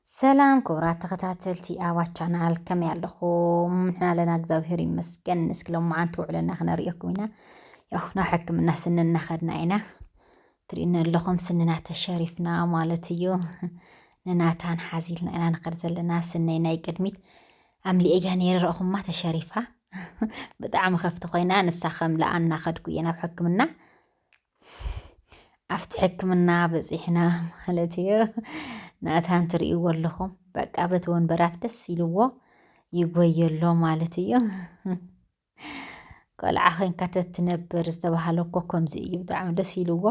ሰላም ክቡራት ተኸታተልቲ ኣባ ቻናል፣ ከመይ ኣለኹም? ንሕና ኣለና፣ እግዚኣብሔር ይመስገን። እስኪ ሎማዓንቲ ውዕለና ክነርእየኩም ኢና። ያው ናብ ሕክምና ስኒ እናኸድና ኢና። ትርእዩኒ ኣለኹም፣ ስንና ተሸሪፍና ማለት እዩ። ንናታን ሓዚልና ኢና ንኸድ ዘለና። ስነይ ናይ ቅድሚት ኣምሊኤያ ነይረ፣ ረእኹማ፣ ተሸሪፋ። ብጣዕሚ ከፍቲ ኮይና፣ ንሳ ከም ለኣ እናኸድኩ እየ ናብ ሕክምና። ኣብቲ ሕክምና በፂሕና ማለት እዩ። ናታን ትርእይዎ ኣለኹም፣ በቃ በቲ ወንበራት ደስ ኢልዎ ይጎየሎ ማለት እዩ። ቆልዓ ኮይንካ ተትነብር ዝተባሃለ እኮ ከምዚ እዩ። ብጣዕሚ ደስ ኢልዎ፣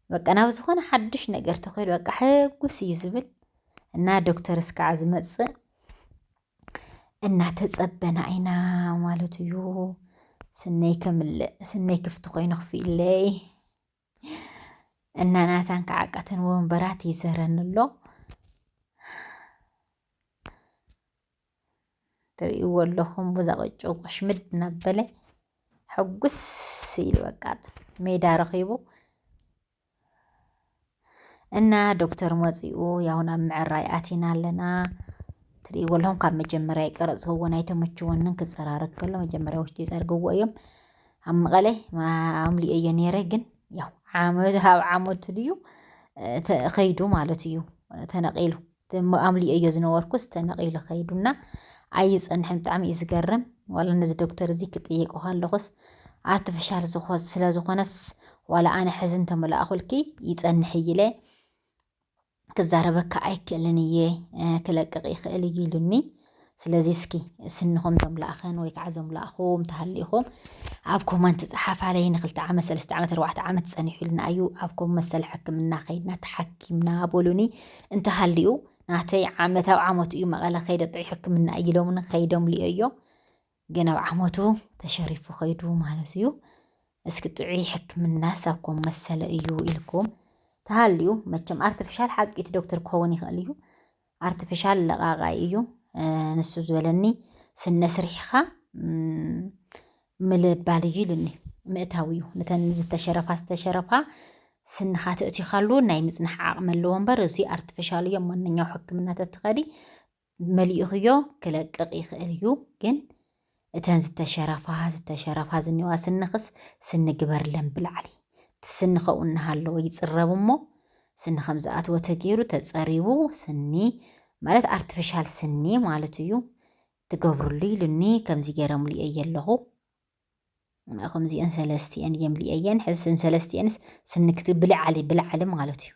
በቃ ናብ ዝኾነ ሓዱሽ ነገር ተኾይዱ በቃ ሕጉስ እዩ ዝብል። እና ዶክተር እስካዕ ዝመፅእ እናተፀበና ኢና ማለት እዩ። ስነይ ከምልእ፣ ስነይ ክፍቲ ኮይኑ ክፍኢለይ። እና ናታን ከዓ ቀተን ወንበራት ይዘረኒ ኣሎ። ትርእይዎ ኣለኹም፣ ብዛ ቅጭ ቁሽምድ እናበለ ሕጉስ ኢሉ በቃ ሜዳ ረኺቡ። እና ዶክተር መፂኡ፣ ያው ናብ ምዕራይ ኣቲና ኣለና። ትርእይዎ ኣለኹም፣ ካብ መጀመርያ ይቀረፅክዎ ናይ ተመችወንን ክፀራረግ ከሎ መጀመርያ ውሽጢ ይፀርግዎ እዮም። ኣብ መቐለ ማ-፣ ኣምሊኤዮ ነይረ፣ ግን ያው ዓመት፣ ኣብ ዓመቱ ድዩ፣ እ፣ ተ-፣ ኸይዱ ማለት እዩ፣ ተነቒሉ። እሞ ኣምሊኤዮ ዝነበርኩስ ተነቒሉ ኸይዱና ኣይጸንሕን። ብጣዕሚ እዩ ዝገርም። ዋላ ነዚ ዶክተር እዚ ክጥይቆ ከለኹስ ኣርቲፊሻል ዝኾ-፣ ስለ ዝኾነስ ዋላ ኣነ ሕዚ እንተመላእኹልኪ ይጸንሕ እዩ ኢለ ክዛረበካ ኣይክእልን እየ፣ እ፣ ክለቅቕ ይኽእል እዩ ኢሉኒ። ስለዚ እስኪ ስንኹም ዘምላእኸን ወይ ከዓ ዘምላእኹም ተሃሊኹም ኣብ ኮመንት ጸሓፋለይ። ንክልተ ዓመት፣ ሰለስተ ዓመት፣ ኣርባዕተ ዓመት ጸኒሑ ኢልና እዩ ኣብ ኮም መሰል ሕክምና ከይድና ተሓኪምና በሉኒ። እንተሃልዩ ናተይ ዓመታዊ ዓመቱ እዩ፣ መቐለ ከይደ ጥዑይ ሕክምና እዩ ኢሎምኒ፣ ከይዶም ልዮ እዮ። ግን ኣብ ዓመቱ ተሸሪፉ ከይዱ ማለት እዩ። እስኪ ጥዑይ ሕክምና ሳብ ኮም መሰለ እዩ ኢልኩም ተሃልዩ፣ መቸም ኣርቲፊሻል ሓቂ እቲ ዶክተር ክኸውን ይኽእል እዩ። ኣርቲፊሻል ለቓቓይ እዩ። እ፣ ንሱ ዝበለኒ ስነ ስሪሕኻ፣ እም፣ ምልባል እዩ ኢሉኒ። ምእታው እዩ። ነተን ዝተሸረፋ፣ ዝተሸረፋ ስንኻ ተእቲኻሉ ናይ ምጽናሕ ዓቕሚ ኣለዎ እምበር፣ እዚ ኣርቲፊሻል እዮም። ማንኛው ሕክምና ተትኸዲ መሊእኽዮ ክለቅቕ ይኽእል እዩ። ግን እተን ዝተሸረፋ፣ ዝተሸረፋ ዝኒዋ ስንኽስ ስኒ ግበርለን ብላዕሊ። እቲ ስኒ ከብኡ እናሃለወ ይጽረብ እሞ፣ ስኒ ከም ዝኣተወ ተገይሩ ተጸሪቡ፣ ስኒ ማለት ኣርቲፊሻል ስኒ ማለት እዩ፣ ትገብሩሉ ኢሉኒ። ከምዚ ገይረምሉ እየ ኣለኹ። ከምዚአን ሰለስቲአን እየም ልእየን። ሕዚ ስን ሰለስቲአንስ ስኒ ክት-፣ ብልዓሊ፣ ብልዓሊ ማለት እዩ።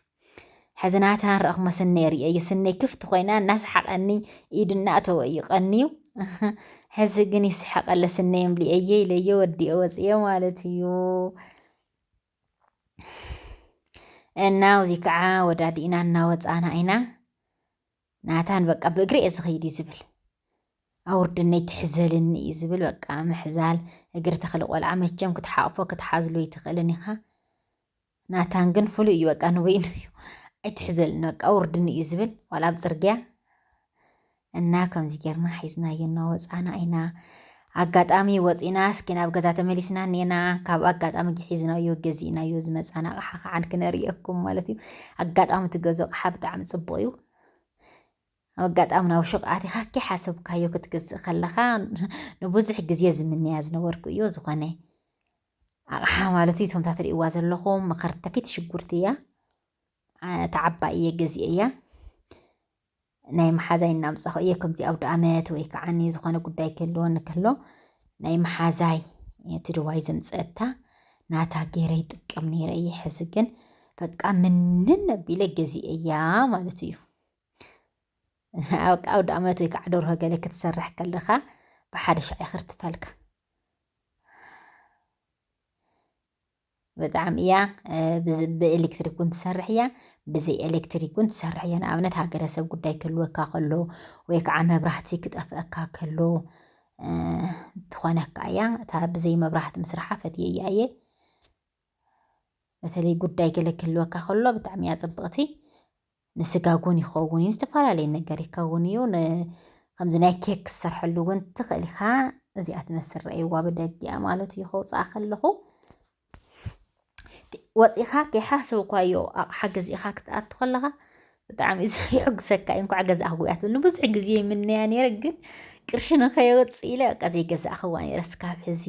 ሕዚ ናታን ረእኹሞ ስነይ ርእየ፣ ስነይ ክፍቲ ኮይና እናሰሓቐኒ ኢዱ እናእተወ እዩ ቀንዩ። ሕዚ ግን ይስሐቐለ ስነዮም ልእየ ኢለዮ ወዲኦ ወፅዮ ማለት እዩ። እና እዚ ከዓ ወዳዲእና እናወፃና ኢና። ናታን በቃ ብእግሪ እየ ዝኸይድ እዩ ዝብል። ኣውርድነይ ትሕዘልኒ እዩ ዝብል። በቃ ምሕዛል፣ እግሪ ተኽሊ ቆልዓ መቸም ክትሓቕፎ ክትሓዝሎ ይትኽእልን ኢኻ። ናታን ግን ፍሉይ እዩ፣ በቃ ንበይኑ እዩ። ኣይትሕዘልኒ በቃ ኣውርድኒ እዩ ዝብል፣ ዋላ ኣብ ፅርግያ። እና ከምዚ ጌርና ሒዝናዮ እናወፃና ኢና። ኣጋጣሚ ወፂና እስኪ ናብ ገዛ ተመሊስና እኔና። ካብ ኣጋጣሚ ሒዝናዮ ገዚእናዮ ዝመፃና ኣቕሓ ከዓ ክንርእየኩም ማለት እዩ። ኣጋጣሚ ትገዝኦ ኣቕሓ ብጣዕሚ ፅቡቕ እዩ። ኣብ ኣጋጣሚ ናብ ሹቕ ኣቲኻ ከይሓሰብካዮ ክትገዝእ ከለኻ ንብዙሕ ግዜ ዝምንያ ዝነበርኩ እዩ። ዝኾነ ኣቕሓ ማለት እዩ። እቶም እታ ትርእይዋ ዘለኹም መኸርተፊት ሽጉርቲ እያ። ዓ-፣ እታ ዓባይ እየ ገዚኤያ። ናይ መሓዛይ እናምጻኹ እየ። ከምዚ ኣውደ ኣመት ወይ ከዓኒ ዝኾነ ጉዳይ ክህልወኒ ከሎ ናይ መሓዛይ፣ እ፣ ትድዋይ ዘምጸእታ ናታ ገይረ ይጥቀም ነይረ እየ። ሕዚ ግን በቃ ምንን ኣቢለ ገዚኤያ ማለት እዩ። ኣብ ኣውደ ኣመት ወይ ከዓ ደርሆ ገለ ክትሰርሕ ከለኻ ብሓደ ሻዕ ይኽርትፈልካ። ብጣዕሚ እያ፣ እ፣ ብዝ-፣ ብኤሌክትሪክ እውን ትሰርሕ እያ፣ ብዘይ ኤሌክትሪክ እውን ትሰርሕ እያ። ንኣብነት ሃገረሰብ ጉዳይ ክህልወካ ከሎ ወይ ከዓ መብራህቲ ክጠፍአካ ከሎ፣ እ፣ ትኾነካ እያ። እታ ብዘይ መብራህቲ ምስርሓ ፈትየያ እየ። በተለይ ጉዳይ ገለ ክህልወካ ከሎ ብጣዕሚ እያ ጽብቕቲ። ንስጋ እውን ይኸውን እዩ፣ ዝተፈላለየ ነገር ይከውን እዩ። ን-፣ ከምዚ ናይ ኬክ ክትሰርሐሉ እውን ትኽእል ኢኻ። እዚኣ ትመስል ረእይዋ ብደጊኣ ማለት እዩ፣ ከውፅኣ ከለኹ። ወፂኻ ከይሓሰብኳዮ ኣቕሓ ገዚእኻ ክትኣቱ ከለኻ ብጣዕሚ እዚ የሕጉሰካ እዩ። እንኳዕ ገዛእኽዎ እያ ትብል። ንብዙሕ ግዜ ይምነያ ነይረ፣ ግን ቅርሺ ንኸየወፅእ ኢለ በቃ ዘይገዛእኽዋ ነይረ። እስካብ ሕዚ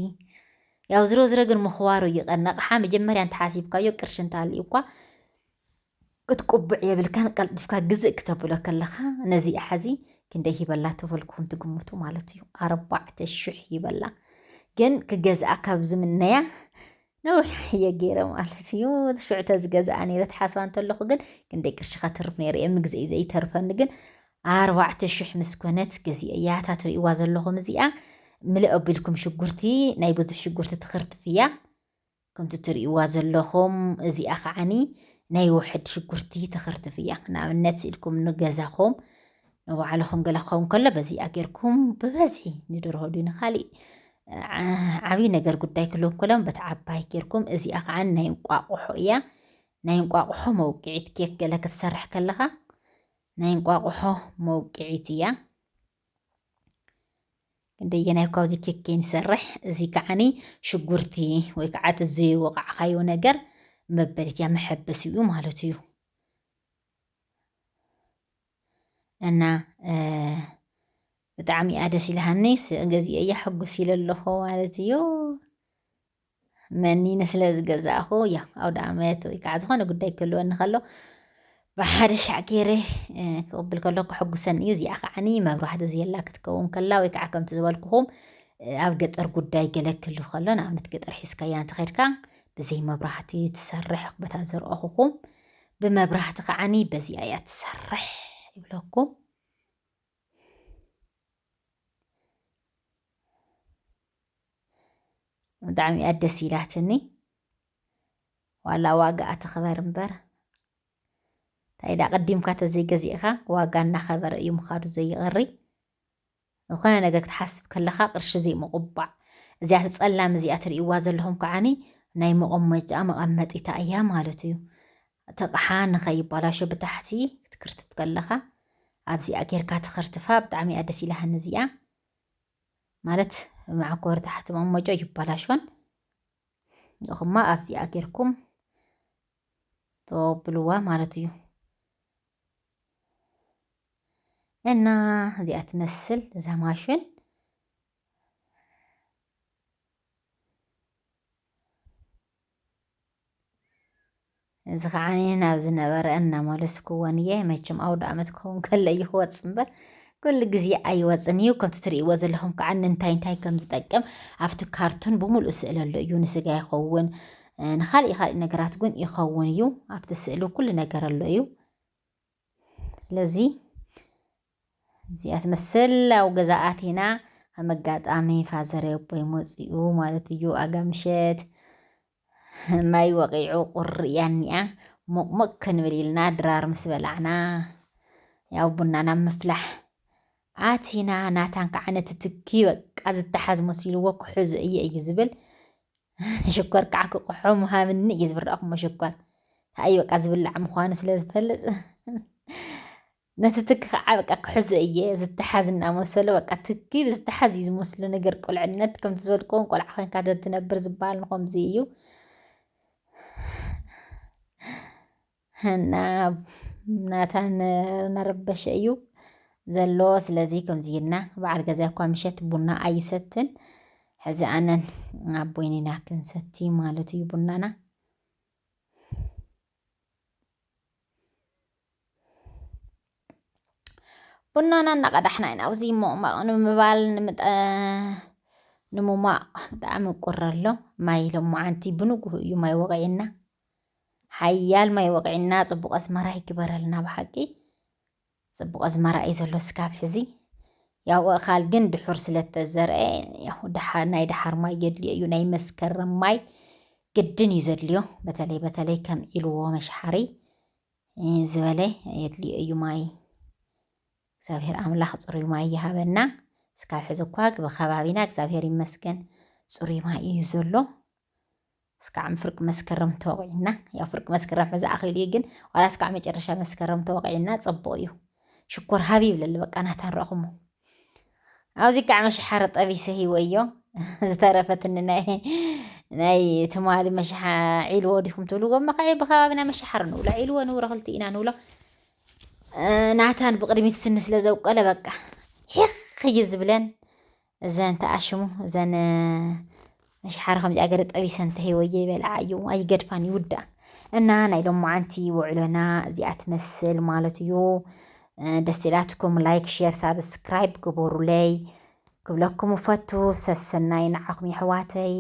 ያው ዝሮ ዝሮ ግን ምኽዋሩ እዩ ቀንዲ። ኣቕሓ መጀመርያ እንተሓሲብካዮ ቅርሺ እንተሃልዩ እኳ ክትቁብዕ የብልካን። ቀልጢፍካ ግዝእ ክተብሎ ከለኻ ነዚኣ ሕዚ ክንደይ ሂበላ ተበልኩም ትግምቱ ማለት እዩ። ኣርባዕተ ሽሕ ሂበላ። ግን ክገዝኣ ካብ ዝምነያ ነዊሕ እየ ገይረ ማለት እዩ። ሽዑ ተዝገዝኣ ነይረ ትሓስባ እንተለኹ ግን ክንደይ ቅርሺ ከተርፍ ነይረ እየ ምግዘኢ ዘይተርፈኒ። ግን ኣርባዕተ ሽሕ ምስ ኮነት ገዚአ እያ። እታ ትርእይዋ ዘለኹም እዚኣ ምልእ ኣቢልኩም ሽጉርቲ፣ ናይ ብዙሕ ሽጉርቲ ትኽርትፍ እያ። ከምቲ ትርእይዋ ዘለኹም እዚኣ ከዓኒ ናይ ውሕድ ሽጉርቲ ትኽርትፍ እያ። ንኣብነት ስኢልኩም ንገዛኹም ንባዕልኹም ገለ ክኸውን ከሎ በዚኣ ጌርኩም ብበዝሒ ንደርሆ ድዩ ንኻሊእ ዓ-፣ ዓብዪ ነገር ጉዳይ ክህልዎም ከሎ በቲ ዓባይ ጌርኩም። እዚኣ ከዓኒ ናይ እንቋቑሖ እያ። ናይ እንቋቑሖ መውቅዒት ኬክ ገለ ክትሰርሕ ከለኻ ናይ እንቋቑሖ መውቅዒት እያ። ክንደየናይ ካብዚ ኬክ ከይንሰርሕ፣ እዚ ከዓኒ ሽጉርቲ ወይ ከዓ እቲ ዝወቃዕካዮ ነገር መበሊት እያ፣ መሐበሲኡ ማለት እዩ። እና፣ እ፣ ብጣዕሚ እያ ደስ ኢላሃኒ፣ ስ-፣ ገዚአ እያ ሕጉስ ኢለ ኣለኹ ማለት እዩ። መኒነ ስለ ዝገዛእኹ፣ ያው ኣውደ ዓመት ወይ ከዓ ዝኾነ ጉዳይ ክህልወኒ ከሎ፣ ብሓደ ሻዕ ገይረ፣ እ፣ ክቕብል ከሎ ክሕጉሰኒ እዩ። እዚኣ ከዓኒ መብራህቲ ዘየላ ክትከውን ከላ፣ ወይ ከዓ ከምቲ ዝበልኩኹም፣ እ፣ ኣብ ገጠር ጉዳይ ገለ ክህሉ ከሎ፣ ንኣብነት ገጠር ሒዝካያ እንተኸድካ፣ ብዘይ መብራህቲ ትሰርሕ፣ በታ ዘርኦኹኹም፣ ብመብራህቲ ከዓኒ በዚኣ እያ ትሰርሕ ይብለኩም። ብጣዕሚ እያ ደስ ኢላትኒ። ዋላ ዋጋ ኣትኽበር እምበር፣ እንታይ ዳ ቀዲምካ ተዘይገዚእኻ፣ ዋጋ እናኸበረ እዩ ምኻዱ ዘይቐሪ። ዝኾነ ነገር ክትሓስብ ከለኻ ቅርሺ ዘይምቑባዕ። እዚኣ እቲ ጸላም እዚኣ ትርእይዋ ዘለኹም ከዓኒ ናይ መቐመጫ መቐመጢታ እያ ማለት እዩ። እቲ ኣቕሓ ንኸይባላሾ ብታሕቲ ክትክርትፍ ከለኻ ኣብዚኣ ጌርካ ትኽርትፋ። ብጣዕሚ እያ ደስ ኢላሃኒ እዚኣ። ማለት መዓኮሪ ታሕቲ መቐመጫ ይባላሾን። ንኹማ ኣብዚኣ ጌርኩም ተብልዋ ማለት እዩ። እና እዚኣ ትመስል እዛ ማሽን። እዚ ከዓኒ ናብ ዝነበረ እናመለስክወን እየ። መቸም ኣውደ ዓመት ክኸውን ከሎ እዩ ክወጽእ እምበር፣ ኩሉ ግዜ ኣይወጽን እዩ። ከምቲ ትርእይዎ ዘለኹም ከዓ ንእንታይ እንታይ ከም ዝጠቅም ኣብቲ ካርቱን ብምሉእ ስእሊ ኣሎ እዩ። ንስጋ ይኸውን፣ እ፣ ንኻልእ ካልእ ነገራት እውን ይኸውን እዩ። ኣብቲ ስእሊ ኩሉ ነገር ኣሎ እዩ። ስለዚ እዚኣ ትመስል ኣብ ገዛ ኣቲና፣ ከም ኣጋጣሚ ፋዘረይ ኣቦይ መፂኡ ማለት እዩ። ኣጋ ምሸት ማይ ወቒዑ ቁሪ እያ እኒኣ። ሞቕሞቕ ክንብል ኢልና ድራር ምስ በላዕና፣ ያው ቡና ናብ ምፍላሕ ኣቲና። ናታን ከዓ ነቲ ትኪ በቃ ዝተሓዝ መሲልዎ ክሕዞ እየ እዩ ዝብል። ሽኮር ከዓ ክቕሖ ምሃብኒ እየ ዝብርኣኹሞ ሽኮር። እንታይ በቃ ዝብላዕ ምዃኑ ስለ ዝፈልጥ፣ ነቲ ትኪ ከዓ በቃ ክሕዞ እየ። ዝተሓዝ እናመሰሎ በቃ ትኪ ዝተሓዝ እዩ ዝመስሎ ነገር ቁልዕነት። ከምቲ ዝበልክዎም ቆልዓ ኮይንካ ትነብር ዝበሃል ንኸምዚ እዩ። እና ናታን እናረበሸ እዩ ዘሎ። ስለዚ ከምዚ ኢልና በዓል ገዛ እኳ ምሸት ቡና ኣይሰትን። ሕዚ ኣነን ኣቦይን ኢና ክንሰቲ ማለት እዩ ቡናና። ቡናና እናቐዳሕና ኢና ኣብዚ ሞቕማቕ ንምባል ንምጠ-፣ ንምሟቕ ብጣዕሚ ቁሪ ኣሎ። ማይ ሎማዓንቲ ብንጉሁ እዩ ማይ ወቒዕና። ሓያል ማይ ወቒዕና፣ ጽቡቕ ኣስመራ ይግበረልና ብሓቂ። ጽቡቕ ኣዝመራ እዩ ዘሎ ስካብ ሕዚ። ያው ኣእኻል ግን ድሑር ስለ እተዘርአ፣ ያው ደሓ-፣ ናይ ደሓር ማይ የድልዮ እዩ። ናይ መስከረም ማይ ግድን እዩ ዘድልዮ። በተለይ፣ በተለይ ከም ዒልዎ መሽሓሪ፣ እ፣ ዝበለ የድልዮ እዩ ማይ። እግዚኣብሔር ኣምላኽ ጽሩይ ማይ ይሃበና። ስካብ ሕዚ እኳ ብከባቢና እግዚኣብሔር ይመስገን ጽሩይ ማይ እዩ ዘሎ። እስካዕ ፍርቂ መስከረም ተወቒዕና፣ ያው ፍርቂ መስከረም ሕዚ ኣኺሉ እዩ፣ ግን ዋላ እስካዕ መጨረሻ መስከረም ተወቒዕና ጽቡቕ እዩ። ሽኮር ሃብ ይብለሉ በቃ ናታ ንረኹሞ። ኣብዚ ከዓ መሸሓረ ጠቢሰ ሂወዮ። ዝተረፈትኒ ናይ፣ ናይ ትማሊ መሸሓ ዒልዎ ዲኹም ትብልዎ? እሞ ከዓ ብኸባቢና መሸሓረ ንብሎ፣ ዒልዎ ንብሎ፣ ክልቲኢና ንብሎ። ናታን ብቕድሚት ስኒ ስለ ዘውቀለ በቃ ሒኽ እዩ ዝብለን። እዘን ተኣሽሙ እዘን ሽሓር ከምዚኣ ገረ ጠቢሰን ተሂወየ ይበልዓ እዩ ኣይገድፋን ይውዳእ። እና ናይ ሎማዓንቲ ውዕሎና እዚኣ ትመስል ማለት እዩ። ደስ ኢላትኩም ላይክ ሼር ሳብስክራይብ ግበሩለይ ክብለኩም እፈቱ። ሰሰናይ ንዓኹም የሕዋተይ።